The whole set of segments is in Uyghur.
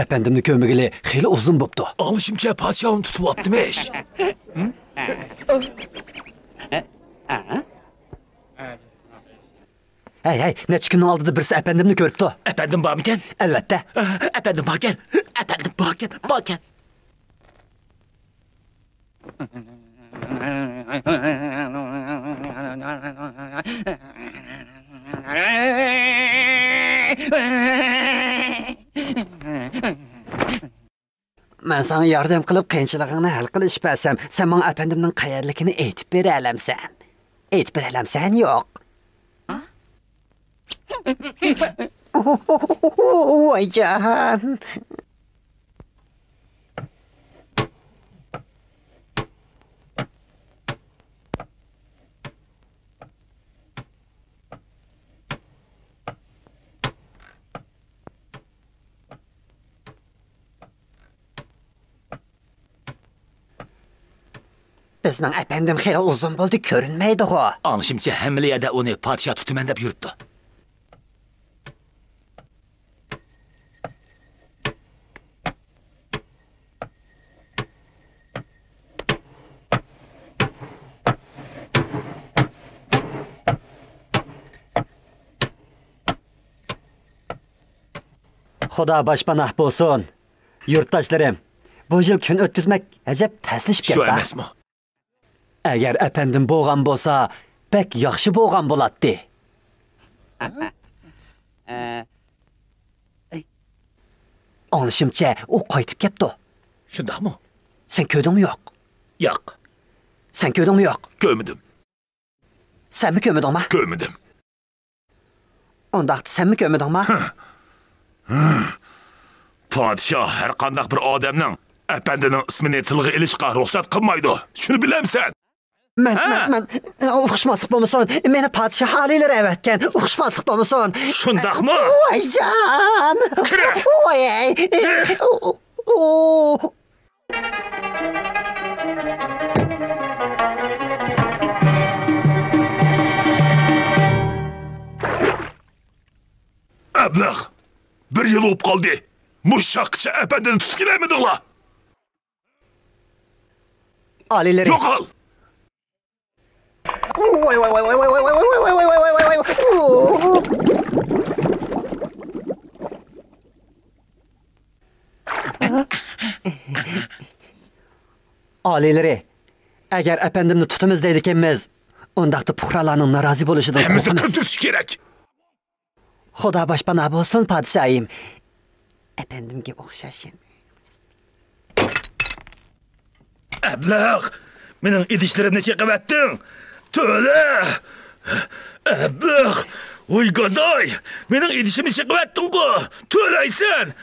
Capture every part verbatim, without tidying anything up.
ئەپەندىمنى كۆرمىگىلى خېلى ئۇزۇن بوپتۇ. ئاڭلىشىمچە، پادىشاھ ئۇنى تۇتۇۋاپتىمىش. ھەي، ھەي، نەچچە كۈننىڭ ئالدىدا بىرسى ئەپەندىمنى كۆرۈپتۇ. ئەپەندىم بارمىكەن؟ ئەلۋەتتە. ئەپەندىم باركەن، ئەپەندىم باركەن، باركەن. مەن ساڭا ياردەم قىلىپ، قىيىنچىلىقىڭنى ھەل قىلىشىپ بەرسەم، سەن ماڭا ئەپەندىمنىڭ قەيەرلىكىنى ئېيتىپ بېرەلەمسەن؟ ئېيتىپ بېرەلەمسەن، يوق؟ ۋايجان. بىزنىڭ ئەپەندىم خېلى ئۇزۇن بولدى، كۆرۈنمەيدىغۇ. ئاڭلىشىمچە، ھەممىلا يەردە ئۇنى پادىشاھ تۇتىمەن دەپ يۈرۈپتۇ. خۇدا باشپاناھ بولسۇن. يۇرتداشلىرىم، بۇ يىل كۈن ئۆتكۈزمەك ئەجەب تەسلىشىپ شۇ كەتتى. ئەمەسمۇ؟ ئەگەر ئەپەندىم بولغان بولسا، بەك ياخشى بولغان بولاتتى. ئاڭلىشىمچە، ئۇ قايتىپ كەپتۇ. شۇنداقمۇ؟ سەن كۆردۈڭمۇ يوق؟ ياق. سەن كۆردۈڭمۇ يوق؟ كۆرمىدىم. سەنمۇ كۆرمىدىڭما؟ كۆرمىدىم. ئۇنداقتا سەنمۇ كۆرمىدىڭما؟ پادىشاھ ھەر قانداق بىر ئادەمنىڭ ئەپەندىنىڭ ئىسمىنى تىلغا ئېلىشقا رۇخسەت قىلمايدۇ. شۇنى بىلەمسەن؟ مەن، ھە؟ مەن، مەن، ئۇقۇشماسلىق بولمىسۇن. مېنى پادىشاھ ئالىيلىرى ئەۋەتكەن. ئۇقۇشماسلىق بولمىسۇن. شۇنداقمۇ؟ ۋايجان! كىرە! ۋاي! ئۇ، ئۇ، ئۇ. ئەبلەخ! بىر يىل بولۇپ قالدى. مۇشۇ چاغقىچە ئەپەندىنى تۇتۇپ كېلەلمىدىڭلار. ئالىيلىرى. يوقال! ۋاي، ۋاي، ۋاي. ئالىيلىرى، ئەگەر ئەپەندىمنى تۇتىمىز دەيدىكەنمىز، ئۇنداقتا پۇقرالارنىڭ نارازى بولۇشىدىن قورقىمىز. ھەممىمىزنى قىرىپ تۇتۇش كېرەك. خۇدا باشپاناھ بولسۇن، پادىشاھىم. ئەپەندىمگە ئوخشاش. ئەبلەخ، مېنىڭ ئىدىشلىرىمنى چېقىۋەتتىڭ. تۆلە! ئەبلەخ! ۋوي گاداي! مېنىڭ ئىدىشىمنى چېقىۋەتتىڭغۇ! تۆلەيسەن!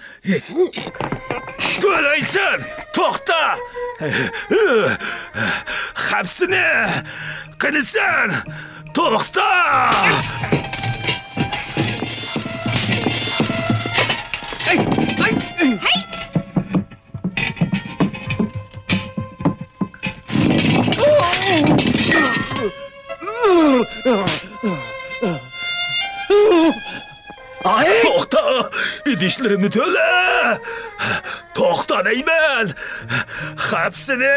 تۆلەيسەن! توختا! خەپسىنى! قېنى سەن! توختا! توختا! ئىدىشلىرىمنى تۆلە! توختا دەيمەن! خەپسىنى!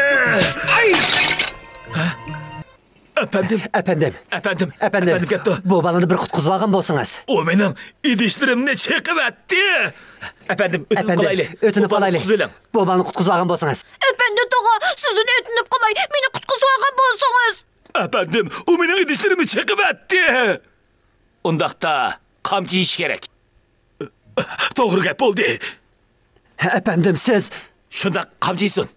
ئەپەندىم! ئەپەندىم! ئەپەندىم! ئەپەندىم! ئەپەندىم كەپتۇ! بۇ بالىنى بىر قۇتقۇزۇۋالغان بولسىڭىز! ئۇ مېنىڭ ئىدىشلىرىمنى چېقىۋەتتى! ئەپەندىم، ئۆتۈنۈپ قالايلى! ئۆتۈنۈپ قالايلى! بۇ بالىنى قۇتقۇزۇۋالغان بولسىڭىز! ئەپەندى تاغا، سىزدىن ئۆتۈنۈپ قالاي، مېنى قۇتقۇزۇۋالغان بولسىڭىز! ئەپەندىم، ئۇ مېنىڭ ئىدىشلىرىمنى چېقىۋەتتى! ئۇنداقتا قامچا يېيىش كېرەك. توغرا گەپ بولدى. ئەپەندىم، سىز. شۇنداق، قامچا يېسۇن.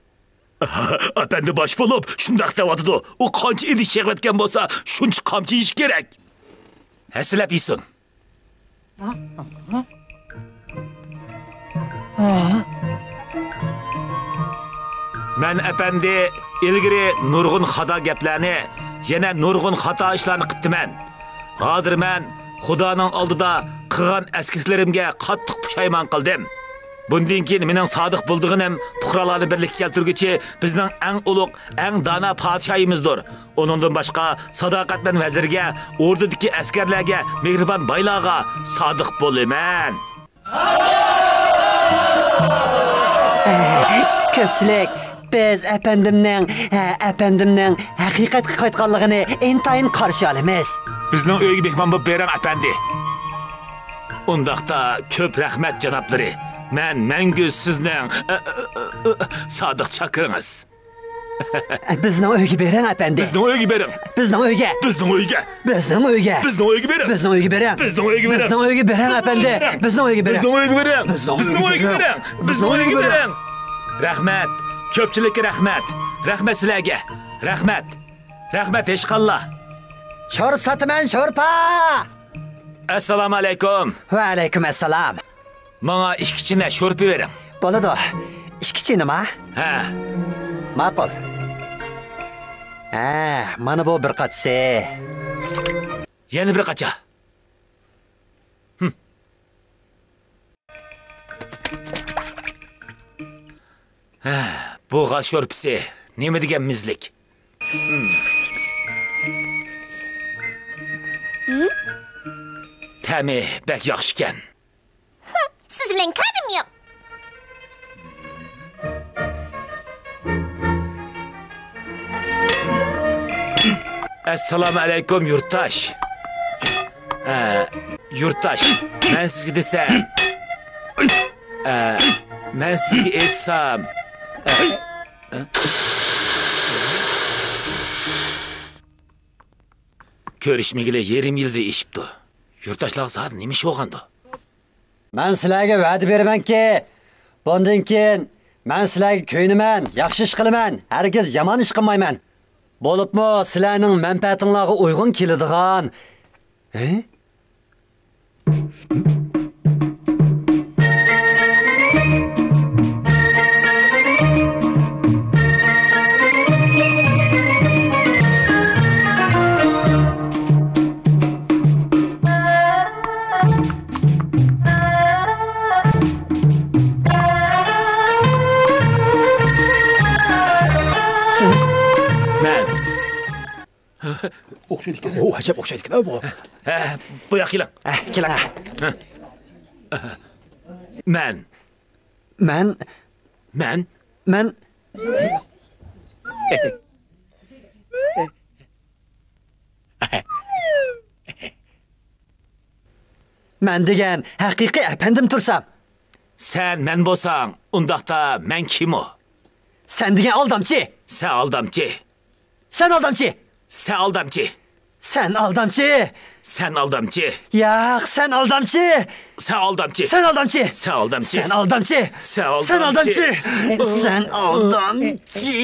ئەپەندى باش بولۇپ، شۇنداق دەۋاتىدۇ. ئۇ قانچە ئىدىش چېقىۋەتكەن بولسا، شۇنچە قامچا يېيىش كېرەك. ھەسسىلەپ يېسۇن. مەن، ئەپەندى، ئىلگىرى نۇرغۇن خاتا گەپلەرنى، يەنە نۇرغۇن خاتا ئىشلارنى قىپتىمەن. ھازىر مەن خۇدانىڭ ئالدىدا قىلغان ئەسكىلىكلىرىمگە قاتتىق پۇشايمان قىلدىم. بۇندىن كېيىن مېنىڭ سادىق بولىدىغىنىم پۇقرالارنى بىرلىككە كەلتۈرگۈچى بىزنىڭ ئەڭ ئۇلۇغ، ئەڭ دانا پادىشاھىمىزدۇر. ئۇنىڭدىن باشقا، ساداقەتمەن ۋەزىرگە، ئوردىدىكى ئەسكەرلەرگە، مېھرىبان بايلارغا سادىق بولىمەن. كۆپچىلىك، بىز ئەپەندىمنىڭ، ھە، ئەپەندىمنىڭ ھەقىقەتكە قايتقانلىقىنى ئىنتايىن قارشى ئالىمىز. بىزنىڭ ئۆيگە مېھمان بولۇپ بېرىڭ، ئەپەندى. ئۇنداقتا كۆپ رەھمەت، جانابلىرى. مەن مەڭگۈ سىزنىڭ، ئە، ئە، ئە، ئە، سادىق چاكىرىڭىز. بىزنىڭ ئۆيگە بېرىڭ، ئەپەندى. بىزنىڭ ئۆيگە بېرىڭ. بىزنىڭ ئۆيگە. بىزنىڭ ئۆيگە. بىزنىڭ ئۆيگە. بىزنىڭ ئۆيگە بېرىڭ. بىزنىڭ ئۆيگە بېرىڭ. بىزنىڭ ئۆيگە بېرىڭ. بىزنىڭ ئۆيگە بېرىڭ، ئەپەندى. بىزنىڭ ئۆيگە بېرىڭ. بىزنىڭ ئۆيگە بېرىڭ. بىزنىڭ ئۆيگە بېرىڭ. بىزنىڭ ئۆيگە بېرىڭ. رەھمەت. كۆپچىلىككە رەھمەت. رەھمەت سىلەرگە. رەھمەت. رەھمەت، ھېچقاللا. شورپا ساتىمەن، شورپا! ئەسسالامۇ ئەلەيكۇم. ۋەئەلەيكۇم ئەسسالام. ماڭا ئىككى چىنە شورپا بېرىڭ. بولىدۇ. ئىككى چىنىما؟ ھە. ماقۇل. ھە، مانا بۇ بىر قاچىسى. يەنە بىر قاچا. ھىم. ھە، بۇ غاز شورپىسى نېمە دېگەن مېزىلىك. ھىم. تەمى بەك ياخشىكەن. ھىم، سىز بىلەن كارىم يوق. ئەسسالامۇ ئەلەيكۇم، يۇرتداش. ئە، يۇرتداش، مەن سىزگە دېسەم، ئە، مەن سىزگە ئېيتسام، ئە، ئە. كۆرۈشمىگىلى يېرىم يىلدىن ئېشىپتۇ. يۇرتداشلارغا زادى نېمە ئىش بولغاندۇ؟ مەن سىلەرگە ۋەدە بېرىمەنكى، بۇندىن كېيىن مەن سىلەرگە كۆيۈنىمەن، ياخشى ئىش قىلىمەن، ھەرگىز يامان ئىش قىلمايمەن. بولۇپمۇ سىلەرنىڭ مەنپەئەتىڭلارغا ئۇيغۇن كېلىدىغان. ھە؟ سىز؟ مەن. ئوخشايدىكەن. ئو، ئەجەب ئوخشايدىكەن بۇ. ھە، بۇ ياققا كېلىڭ. ھە، كېلىڭ. مەن. مەن. مەن. مەن. مەن دېگەن ھەقىقىي ئەپەندىم تۇرسام. سەن مەن بولساڭ، ئۇنداقتا مەن كىم ئۇ؟ سەن دېگەن ئالدامچى. سەن ئالدامچى. سەن ئالدامچى. سەن ئالدامچى. سەن ئالدامچى. سەن ئالدامچى. ياق، سەن ئالدامچى. سەن ئالدامچى. سەن ئالدامچى. سەن ئالدامچى. سەن ئالدامچى. سەن ئالدامچى. سەن ئالدامچى. سەن ئالدامچى.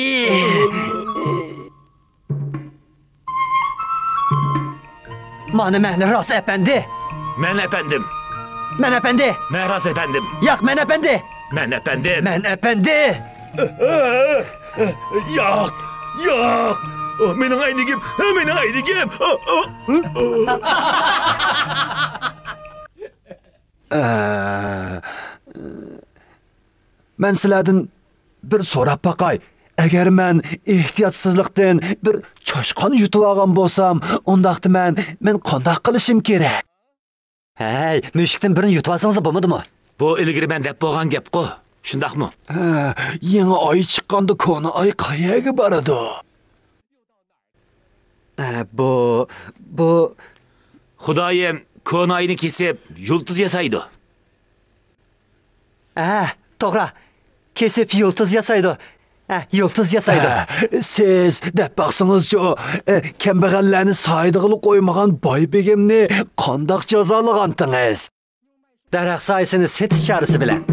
مانا مەن راست ئەپەندى. مەن ئەپەندىم. مەن ئەپەندى. مەن راست ئەپەندىم. ياق، مەن ئەپەندى. مەن ئەپەندىم. مەن ئەپەندى. ياق، ياق. مېنىڭ ئەينىكىم، مېنىڭ ئەينىكىم. ئە، مەن سىلەردىن بىر سوراپ باقاي. ئەگەر مەن ئېھتىياتسىزلىقتىن بىر چاشقان يۇتۇۋالغان بولسام، ئۇنداقتا مەن، مەن قانداق قىلىشىم كېرەك؟ ھەي، مۈشۈكتىن بىرنى يۇتۇۋالسىڭىزلا بولمىدىمۇ؟ بۇ ئىلگىرى مەن دەپ بولغان گەپقۇ، شۇنداقمۇ؟ ھە، يېڭى ئاي چىققاندا كونا ئاي قەيەرگە بارىدۇ؟ ئە، بۇ، بۇ. خۇدايىم كونا ئاينى كېسىپ، يۇلتۇز ياسايدۇ. ئە، توغرا. كېسىپ يۇلتۇز ياسايدۇ. ئە، يۇلتۇز ياسايدۇ. ھە، سىز دەپ باقسىڭىزچۇ، ئە، كەمبەغەللەرنى سايىدىغىلى قويمىغان باي بېگىمنى قانداق جازالىغانتىڭىز؟ دەرەخ سايىسىنى سېتىش چارىسى بىلەن.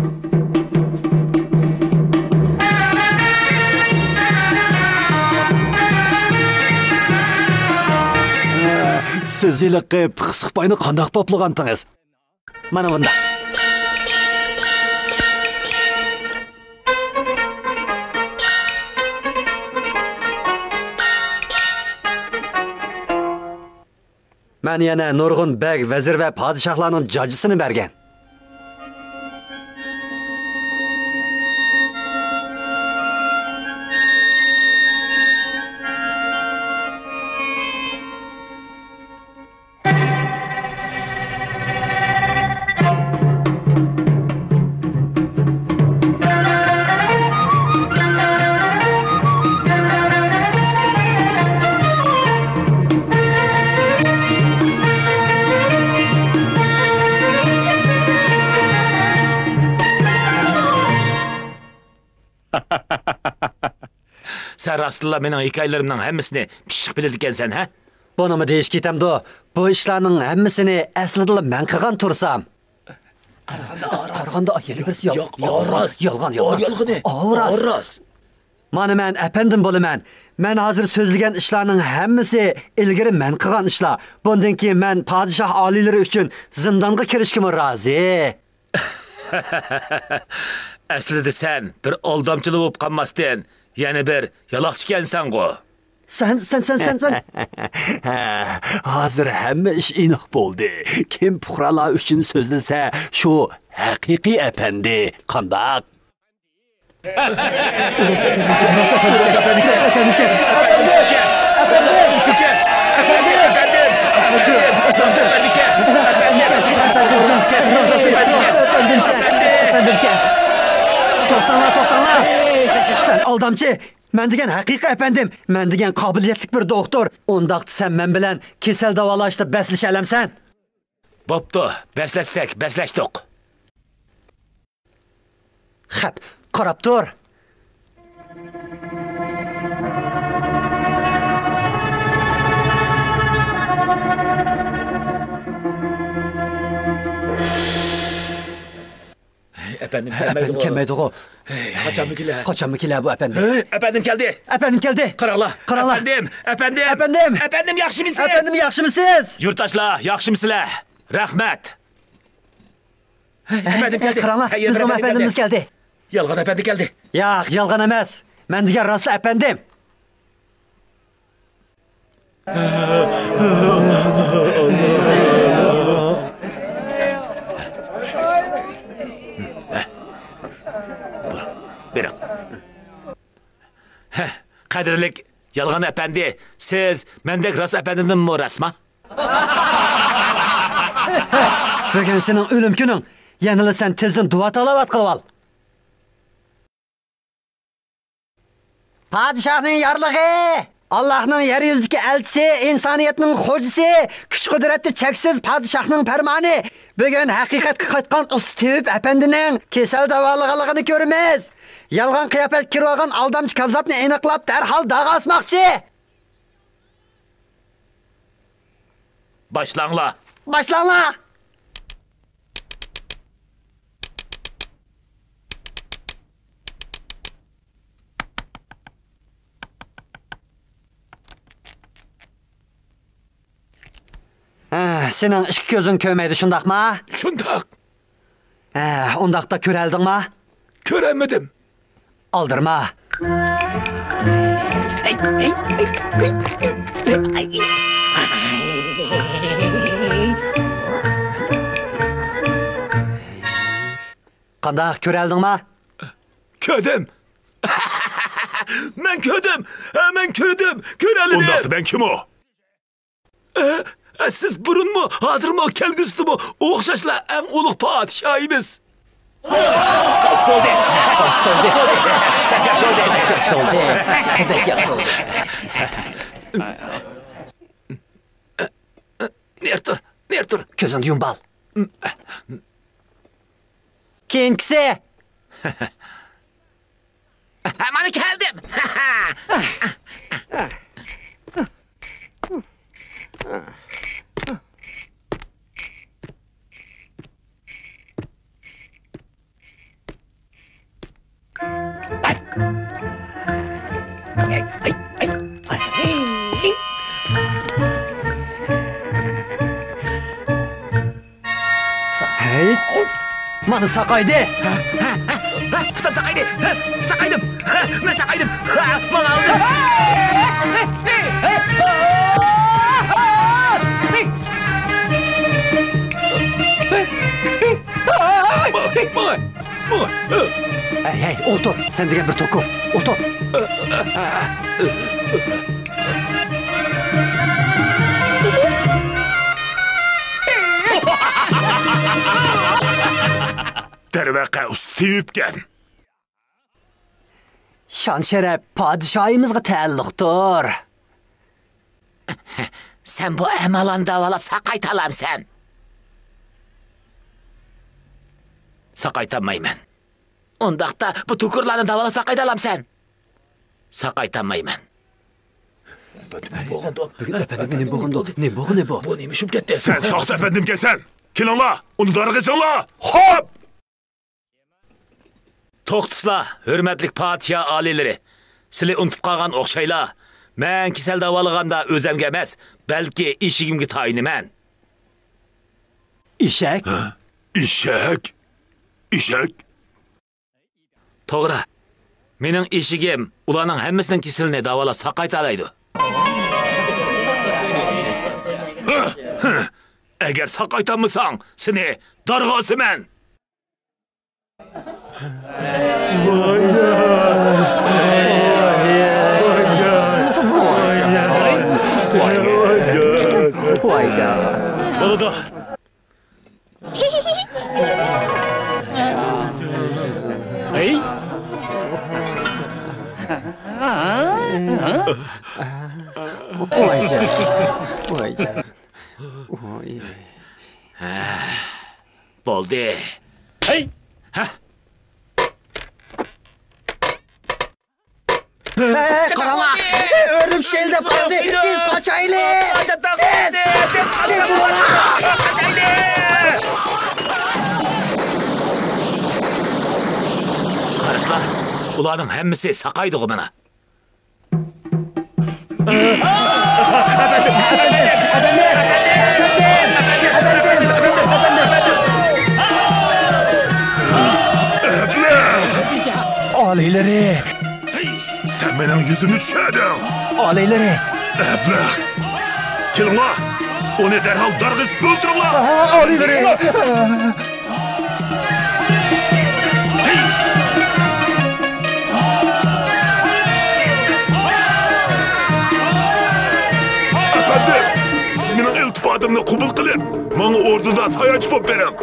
سىز ھېلىقى پىخسىق باينى قانداق باپلىغانتىڭىز؟ مانا بۇنداق. مەن يەنە نۇرغۇن بەگ، ۋەزىر ۋە پادىشاھلارنىڭ جاجىسىنى بەرگەن. سەن راستتىنلا مېنىڭ ھېكايىلىرىمنىڭ ھەممىسىنى پىششىق بىلىدىكەنسەن، ھە؟ بۇنىمۇ دېيىش كېتەمدۇ؟ بۇ ئىشلارنىڭ ھەممىسىنى ئەسلىدىلا مەن قىلغان تۇرسام. قارىغاندا ئاراس. قارىغاندا يەنە بىرسى يال-، ياق، يالغان، ئاراس. يالغان، يالغان. ئور يالغىنى. ئاراس. ئاراس. مانا مەن ئەپەندىم بولىمەن. مەن ھازىر سۆزلىگەن ئىشلارنىڭ ھەممىسى ئىلگىرى مەن قىلغان ئىشلار. بۇندىن كېيىن مەن پادىشاھ ئالىيلىرى ئۈچۈن زىندانغا كىرىشكىمۇ رازى. ئەسلىدە سەن بىر ئالدامچىلا بولۇپ قالماستىن، يەنە بىر يالاقچىكەنسەنغۇ؟ سەن، سەن، سەن، سەن، سەن. ھە، ھازىر ھەممە ئىش ئېنىق بولدى. كىم پۇقرالار ئۈچۈن سۆزلىسە، شۇ ھەقىقىي ئەپەندى. قانداق؟ توختاڭلار، توختاڭلار! سەن ئالدامچى! مەن دېگەن ھەقىقىي ئەپەندىم. مەن دېگەن ھەقىقىي ئەپەندىم. توختاڭلار، توختاڭلار! سەن ئالدامچى! مەن دېگەن ھەقىقىي ئەپەندىم! مەن دېگەن قابىلىيەتلىك بىر دوختۇر! ئۇنداقتا سەن مەن بىلەن كېسەل داۋالاشتا بەسلىشەلەمسەن؟ بوپتۇ، بەسلەشسەك بەسلەشتۇق. خەپ، قاراپ تۇر. ئەپەندىم ھە، ئەپەندىم كەلمەيدىغۇ. كەلمەيدىغۇ. ھەي، قاچانمۇ كېلە؟ قاچانمۇ كېلە بۇ ئەپەندىم؟ ھەي، ئەپەندىم كەلدى. ئەپەندىم كەلدى. قاراڭلار. قاراڭلار. ئەپەندىم، ئەپەندىم. ئەپەندىم. ئەپەندىم، ياخشىمىسىز؟ ئەپەندىم، ياخشىمىسىز؟ يۇرتداشلار، ياخشىمۇسىلەر؟ رەھمەت. ھەي، ئەپەندىم كەلدى. قاراڭلار، ھەي، بىزنىڭ ئەپەندىم ئەپەندىمىز كەلدى. يالغان ئەپەندى كەلدى. ياق، يالغان ئەمەس. مەن دېگەن راستلا ئەپەندىم. بېرىڭ. ھە، قەدىرلىك يالغان ئەپەندى، سىز مەندەك راست ئەپەندىدىنمۇ راستما؟ بۈگۈن سېنىڭ ئۆلۈم كۈنۈڭ. يەنىلا سەن تېزدىن دۇئا تىلاۋەت قىلىۋال. پادىشاھنىڭ يارلىقى، ئاللاھنىڭ يەر يۈزىدىكى ئەلچىسى، ئىنسانىيەتنىڭ خوجىسى، كۈچ-قۇدرەتتە چەكسىز پادىشاھنىڭ پەرمانى. بۈگۈن ھەقىقەتكە قايتقان ئۇستا تېۋىپ ئەپەندىنىڭ كېسەل داۋالىغانلىقىنى كۆرىمىز. يالغان قىياپەتكە كىرىۋالغان ئالدامچى كاززاپنى ئېنىقلاپ، دەرھال داغا ئاسماقچى. باشلاڭلار. باشلاڭلار. ھە، سېنىڭ ئىككى كۆزۈڭ كۆرمەيدۇ، شۇنداقما؟ شۇنداق. ھە، ئۇنداقتا كۆرەلدىڭما؟ كۆرەلمىدىم. ئالدىرىما. قانداق، كۆرەلدىڭما؟ كۆردۈم. مەن كۆردۈم. ھە، مەن كۆردۈم. كۆرەلىدىم. ئۇنداقتا مەن كىم ئۇ؟ ئە، ئە، سىز بۇرۇنمۇ، ھازىرمۇ، كەلگۈسىدىمۇ ئوخشاشلا ئەڭ ئۇلۇغ پادىشاھىمىز. قالتىس بولدى. قالتىس بولدى. بەك ياخشى بولدى. بەك ياخشى بولدى. بەك ياخشى بولدى. نېرى تۇر، نېرى تۇر. كۆزۈڭنى يۇمۇپ ئال. كېيىنكىسى. مانا كەلدىم. ھەي! مانا ساقايدى! ھە، ھە، ھە، ھە، پۇتۇم ساقايدى! ھە، ساقايدىم! ھە، مەن ساقايدىم! ھە، ماڭا ئالدى! ماڭا، ماڭا! ھەي، ھەي، ئولتۇر! سەن دېگەن بىر توكۇر! ئولتۇر! دەرۋەقە، ئۇستا تېۋىپكەن. شان-شەرەپ پادىشاھىمىزغا تەئەللۇقتۇر. سەن بۇ ئەمالانى داۋالاپ ساقايتالامسەن؟ ساقايتالمايمەن. ئۇنداقتا بۇ توكۇرلارنى داۋالاپ ساقايتالامسەن؟ ساقايتالمايمەن. بۈگۈن ئەپەندىمگە نېمە بولغاندۇ؟ نېمە بولغىنى بۇ؟ بۇ نېمە ئىش بولۇپ كەتتى؟ سەن ساختا ئەپەندىمكەنسەن! كېلىڭلار، ئۇنى دارغا سېلىڭلار! خوپ! توختىسىلا، ھۆرمەتلىك پادىشاھ ئالىيلىرى! سىلى ئۇنتۇپ قالغان ئوخشايلا. مەن كېسەل داۋالىغاندا ئۆزەمگە ئەمەس، بەلكى ئېشىكىمگە تايىنىمەن. ئېشەك؟ ھە؟ ئېشەك؟ ئېشەك؟ توغرا. مېنىڭ ئېشىكىم ئۇلارنىڭ ھەممىسىنىڭ كېسىلىنى داۋالاپ ساقايتالايدۇ. ئەگەر ساقايتالمىساڭ، سېنى دارغا ئاسىمەن! بولىدۇ. ھەي! ۋايجان، ۋايجان. ۋاي. بولدى. ھەي! ھە! ھەي، قاراڭلار! ئۆرۈم شېلىدەپ قالدى! تېز قاچايلى! تېز! تېز بولۇڭلار! قارىسىلا، ئۇلارنىڭ ھەممىسى ساقايدىغۇ مانا. ئالىيلىرى! سەن مېنىڭ يۈزۈمنى چۈشۈردۈڭ! ئالىيلىرى! ئەبلەخ! كېلىڭلار! ئۇنى دەرھال دارغا ئېسىپ ئۆلتۈرۈڭلار! ئالىيلىرى! ئەپەندىم، سىز مېنىڭ ئىلتىپاتىمنى قوبۇل قىلىپ، ماڭا ئوردىدا تايانچ بولۇپ بېرىڭ.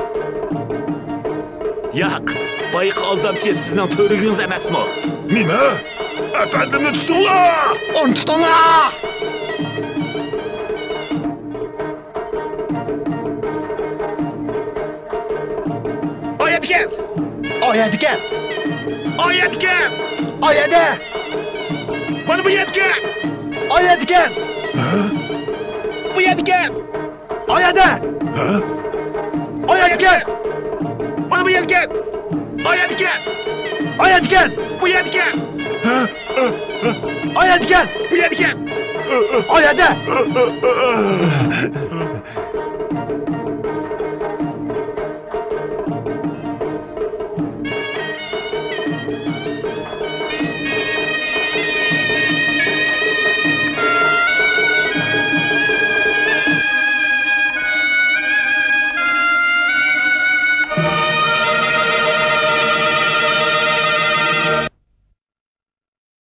ياق، بايىقى ئالدامچى سىزنىڭ تۈۋرۈكىڭىز ئەمەسمۇ؟ نېمە؟ ئەپەندىمنى تۇتۇڭلار! ئۇنى تۇتۇڭلار! ئايەتكەن! ئايەتكەن! ئايەتكەن! ئايەدە! مانا بۇ يەتكەن! ئايەتكەن! بۇ يەتكەن! ئايەدە! ئايەتكەن! مانا بۇ يەتكەن! ئايەتكەن! ئايەتكەن! بۇ يەتكەن! ئايەتكەن! بۇ يەتكەن! ئايەدە!